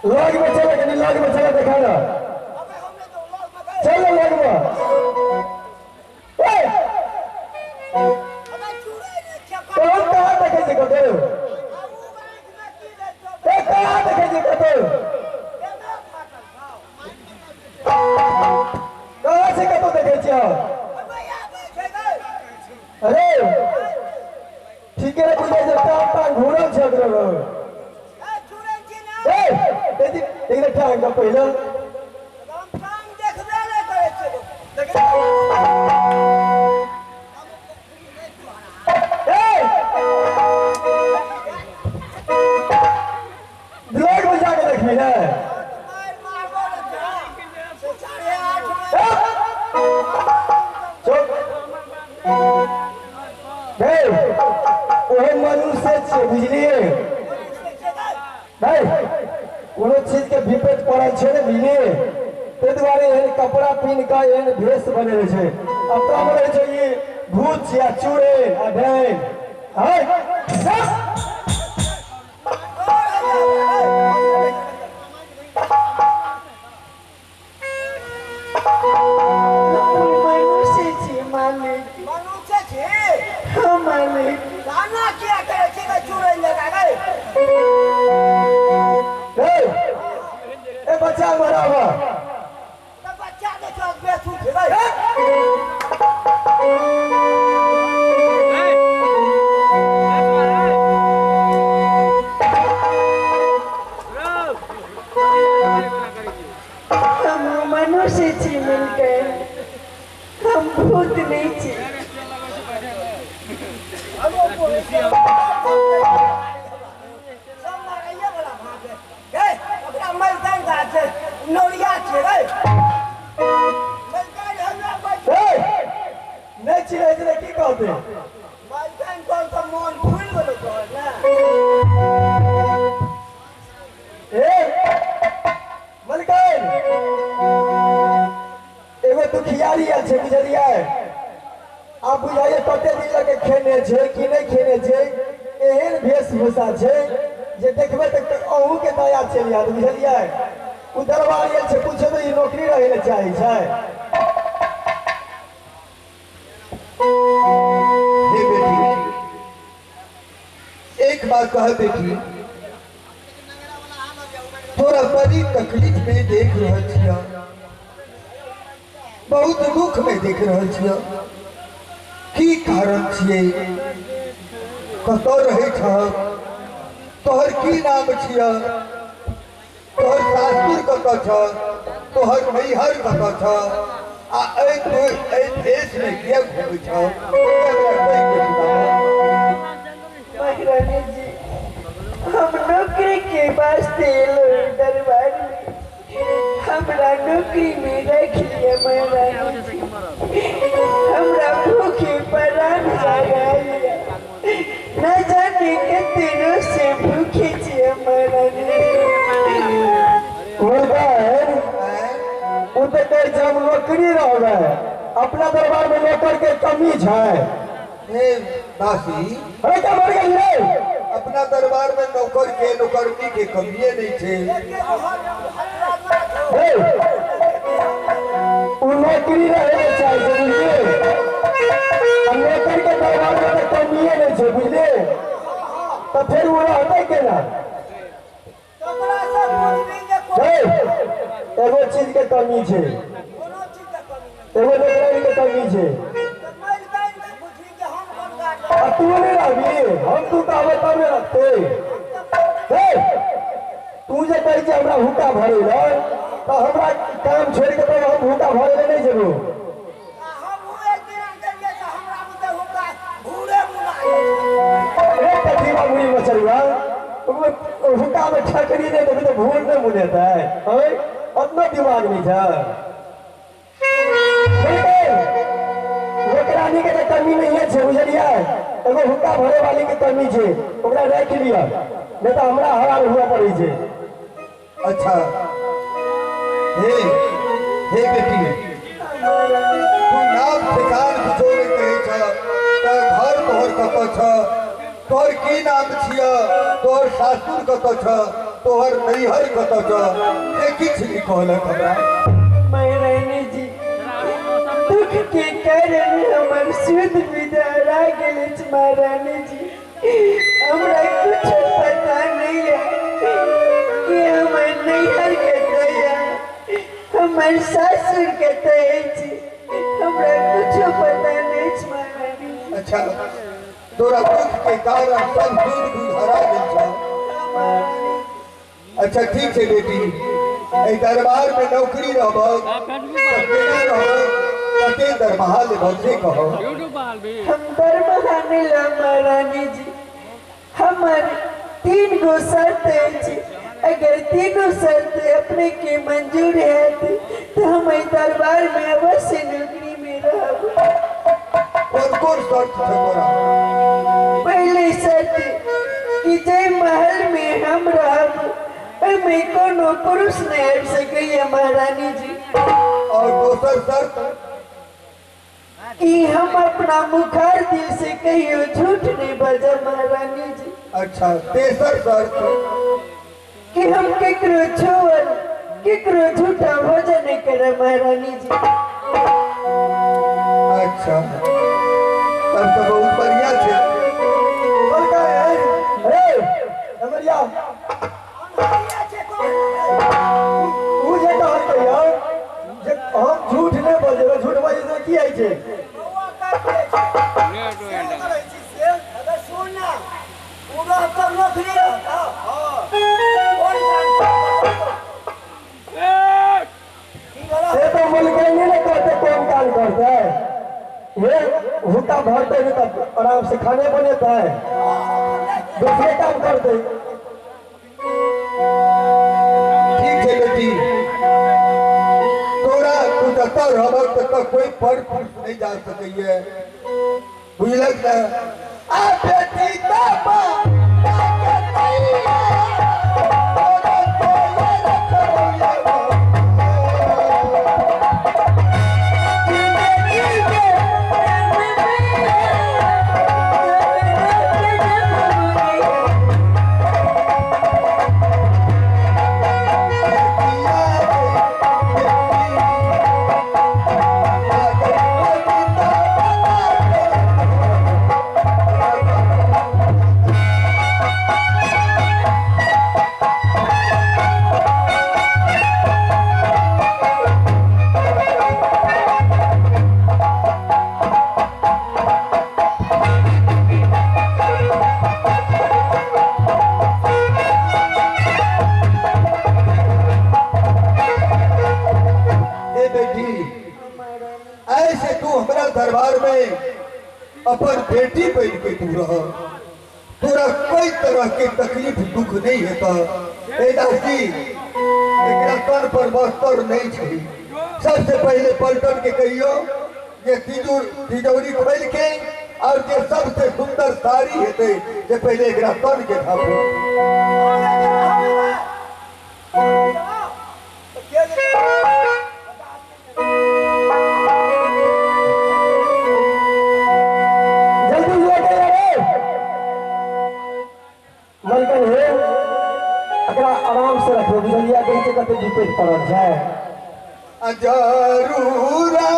लग में चलो कनी, लग में चलो देखा ना, चलो लग में। ओए कौन कहां देखे छी कतौ? ए कहां देखे छी कतौ? कहां से कतौ देखे छी? अरे ठीक है बुझाइ छै टांग टांग घूरल छै ओकरो। ए देख टांग का पहिला टांग देखबे नै करै छै। ए ब्लॉग में जाके देखबी ने। चुप हे, ओहो मनुष्य छै बुझलिए नहीं, कोनो चीज के विपरीत पड़ल छै ने बुझलिए, ताहि दुआरे एहन कपड़ा पहिन कऽ एहन भेष बनेने छै। अब तो हमर छै ई भूत छै आ चुड़ैल आ डाइन। है मनुष्य छी मालिक, मनुष्य छी। हाँ मालिक। गाना किया करै छी गै चुड़ैल जकाँ गै? ए बच्चा मरावा त बच्चा देखो बेसु छै गै। हम मनुष्य छी मिलकर, हम भूत नहीं छी। सब मारैये वाला भागे गै, ओकरा मलतैन गा छै नौरिया छै गै। मलतैन हमरा ए नहीं चिल्लै छै की कहते? मलतैन कोन त मन फूल गेलो तोहर ने। ए मलकाइन एगो दुखियारी आयल छै बुझलियै? आब बुझाइए कते दिन लगे खेने छै कि नहीं खेने छै। एहन वेशभूषा छै जे देखबै तऽ अहूँ के दया चलि आयत बुझलियै? ओ दरबार आयल छै पूछे तऽ ई नौकरी रहै लए चाहै छै। हे बेटी, एक बात कह बेटी, तोरा बड़ी तकलीफ में देख रहल छिया, बहुत दुख में देख रहल छिया, की कारण छियै? कतऽ रहै छह? तोहर की नाम छिया? तोहर सासुर कतऽ छ? तोहर नैहर कतऽ छ? आ एहि देश में किया घूमै छह? महारानी जी, हम नौकरी के वास्ते एलो दरबार में, हमरा नौकरी में रख लिया महारानी जी। हमरा भूखे परान जगा लिया, न जाने कते रोज से भूखे छियै महारानी जी। मलकाइन ओ तऽ कहै छै हम नौकरी रहबै, अपना दरबार में नौकर के कमी छै। हे दासी, अरे क्या मर गेली रे? अपना दरबार में नौकर के नौकरनी के कमिए नहीं छे। हे नौकरी रहे के चाही छै बुझलिए। आ नौकरी के दरबार में तऽ कमिए नहीं छै बुझलिए, तऽ फेर ओ रहतै केना? एगो चीज के कमी छै, एगो नौकरी के कमी छै। आ तू नहीं रहबी, हम तू कहबै तब ने रखते। तू जे कहै छै हमरा हुक्का भरे लए, तऽ हमरा काम छोड़ि के तब हम हुक्का भरे लए नहीं जेबो। कथी मचरुआ हुक्का में ठकरी नहीं देबी तऽ भूर नहीं मुनेतै। उतना दिमाग नहीं छै। नौकरानी के तऽ कमी नहीं छै बुझलियै, एगो हुक्का भरे वाली के कमी छै, ओकरा राखि लिअ, नहीं तऽ हमरा हरान हुआ पड़ै छै। अच्छा हे हे बेटी, तू नाम ठिकान कुछो नहीं कहै छ, तऽ घर तोहर कतऽ छ, तोहर की नाम छिय, तोहर सासुर कतऽ छ, तोहर नैहर कतऽ छ, से किछु नहीं कहलक हमरा। महारानी जी, दुख के कारण हमर शुद्ध विदा गेल अछि महारानी जी। हमरा कुछ पता नहीं है कि हमर नैहर कतऽ है, हमर सासुर कतऽ अछि, हमरा कुछ पता नहीं अछि महारानी जी। अच्छा, तोरा दुख के कारण सब दूर बुझरा गेल छ। अच्छा ठीक है बेटी, एहि दरबार में नौकरी रहबक तऽ केना रहबक, कते दरमाहा लेबक से कहो। हम दरमाहा नहीं लेब महारानी जी, हमर 3 गो शर्त अछि, अगर तीनों शर्त अपने के मंजूर है तो हम एहि दरबार में अवश्य नौकरी में रहब। कौन कौन शर्त छै तोरा? पहले शर्त कि जे महल में हम रहब ओहिमे कोनो पुरुष नहीं आबि सकैया महारानी जी। और दोसर शर्त कि हम अपना मुखार दिल से कहियो झूठ नहीं बजब महारानी जी। अच्छा, तेसर शर्त कि हम केकरो छोड़ केकरो झूठा भोजन नहीं करब महारानी जी। अच्छा, तब तो बहुत बढ़िया छै। उ जे कहलकै यार जे हम झूठ नहीं बजेबै, झूठ बजै से की होइ छै? से तो मुल्कैनी ने कहते कौन काम करते है, ये हुक्का भरते नहीं तब आराम से खाने बनेता है, दूसरे काम करते। ठीक है बेटी, तोरा तू जतऽ रहबक ततऽ कोई पर पुरुष नहीं जा सकैए, बुझलक ने? आ बेटी बाबा ऐसे तू हमारा दरबार में अपन बेटी बन के तू रह, तोरा कोई तरह के तकलीफ दुख नहीं हेता। ए दास जी, एकरा तन पर बस्तर नहीं छै। सबसे पहले पलटन के कहियो जे तिजोरी खोल के और जे सबसे सुंदर साड़ी हेतै जे पहले एकरा तन के ढापू। आराम से रखो बुझलिया, कहीं से कते विपरीत पड़ल छै। जरूरा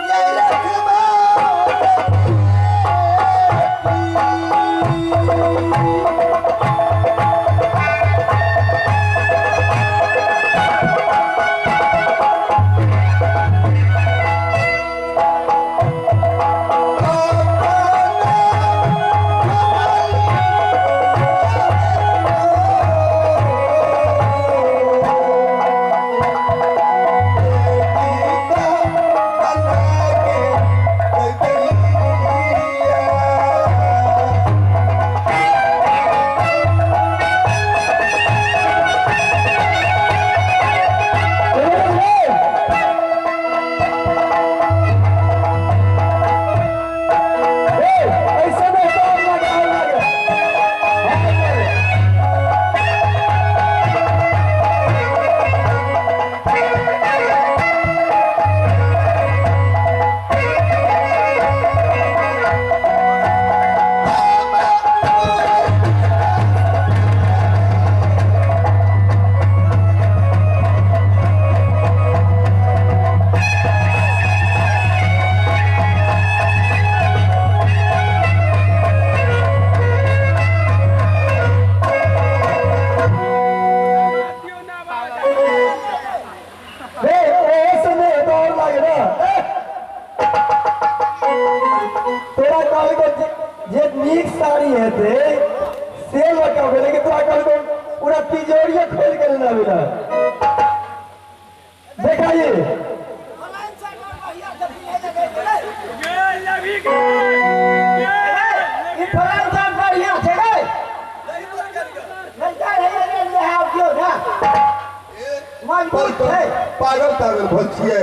ये रखबा पागल तागल भल छियै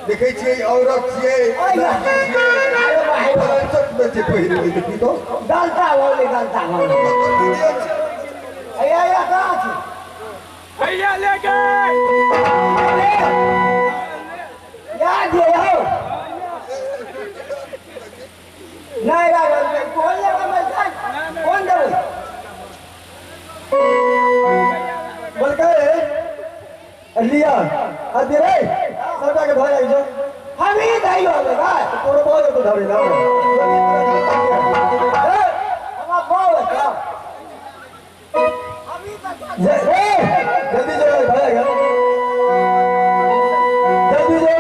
देखै छियै औरत छियै लड़की छियै देखी तो गलता होले गलता होले अया या कहाँ छी भैया लेके याद ये हो नहीं लागल कौन लेबै मैं कौन देबै बोलकै लिया अरे रे सबटा के धरे जो हम ही दई होबे भाई तोरो बहुत तो धरे ना ए हमरा बहुत है हम ही ए जल्दी जो धरे गा जल्दी जो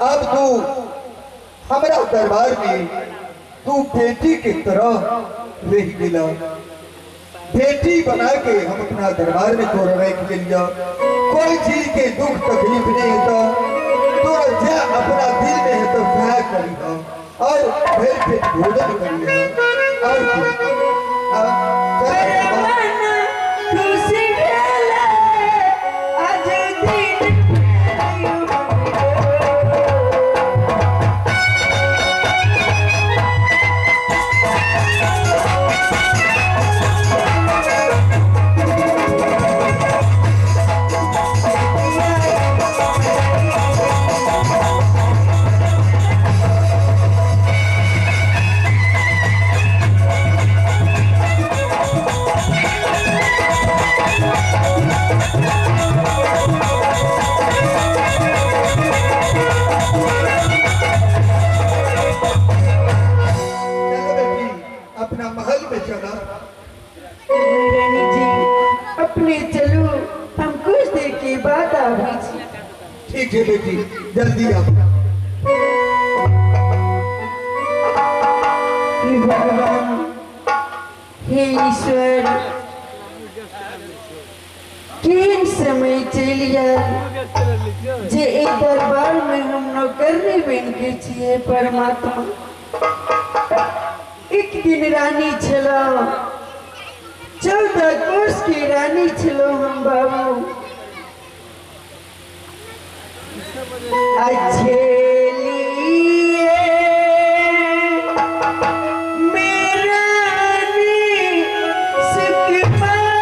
अब तू हमरा दरबार में तू बेटी के तरह रह गेला। बेटी बना के हम अपना दरबार में तोरा रख लिया, कोई चीज के दुख तकलीफ नहीं होता, तोरा जा अपना दिल में है तो क्या करी और भर पेट भोजन करी और ठीक है बेटी, जल्दी आओ। हे भगवान, हे ईश्वर, केहन समय चलि आयल जे एहि दरबार में हम नौकरनी बनि गेल छियै। परमात्मा, एक दिन रानी छलहुँ, 14 कोस के रानी छलहुँ हम बाबू। अच्छे लिए मेरा सुकुमारी।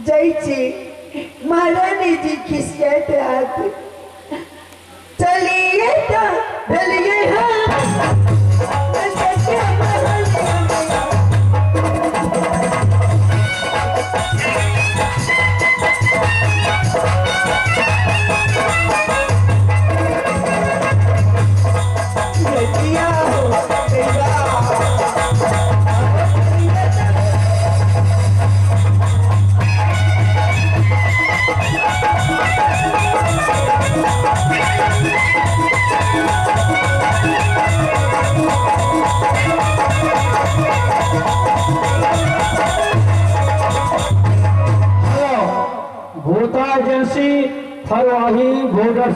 जाइ छी महारानी जी खिसियाइत हाथ चलिए तो चलिए हम भूता एजेंसी फरवाही बॉर्डर।